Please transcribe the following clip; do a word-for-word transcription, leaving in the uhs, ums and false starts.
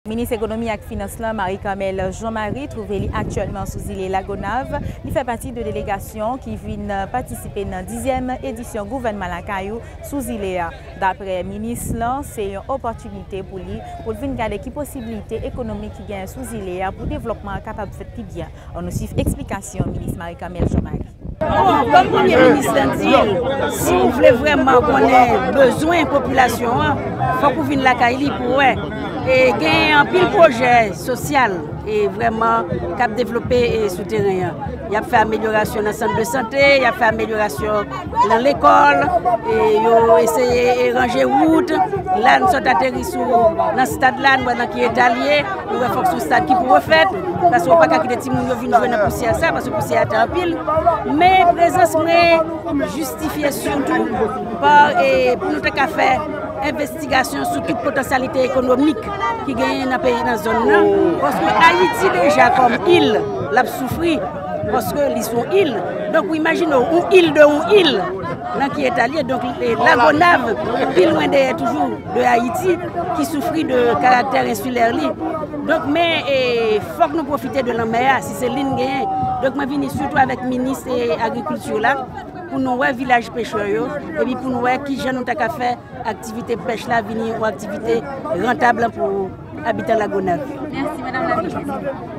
Minis Ekonomi ak Finans lan, Marie Carmelle Jean Marie, twouve li aktyèlman sou zile Lagonav. Li fè pati de delegasyon ki vin patisipe nan dizyèm edisyon Gouvènman Lakay ou sou zile a. Daprè minis lan, se yon opòtinite pou li, pou l vin gade ki posiblite ekonomik ki genyen sou zile a pou devlòpman an kapab fèt pi byen. Ann nou swiv eksplikasyon minis Marie Carmelle Jean Marie. Bon, kòm premye minis lan di, si w vle vrèman konnen bezwen popilasyon an, fòk ou vin lakay li pou w wè. E gen anpil pwojè sosyal e vrèman k ap devlope e sou teren an. Y ap fè amelyorasyon nan sant de sante, y ap fè amelyorasyon nan lekòl, e yo eseye e ranje wout. La, n sot ateri sou, nan stad la, n wè nan ki eta l ye. Nou wè fòk se yon stad ki pou refèt, paske w pa ka kite timoun yo vin jwe nan pousyè sa, paske pousyè a te anpil. Men prezans mwen jistifye sitou pa, e, pou nou te ka fè envestigasyon sou tout potansyalite ekonomik ki genyen nan peyi, nan zòn nan. Paske Ayiti deja kòm il, l ap soufri, paske li se yon il. Donk, ou imajine w, yon il de yon il, nan ki eta l ye. Donk, e, Lagonav, pi lwen dèyè toujou de Ayiti, ki soufri de karaktè ensilè li. Donk, men, e, fòk nou pwofite de lanmè a, si se li n genyen. Donk, mwen vini sitou avèk minis e agrikilti la, pou nou wè vilaj pechè yo, epi pou nou wè kijan nou ta ka fè aktivite pèch la vini yon aktivite rantab pou abitan Lagonav yo. Mèsi, madanm la minis.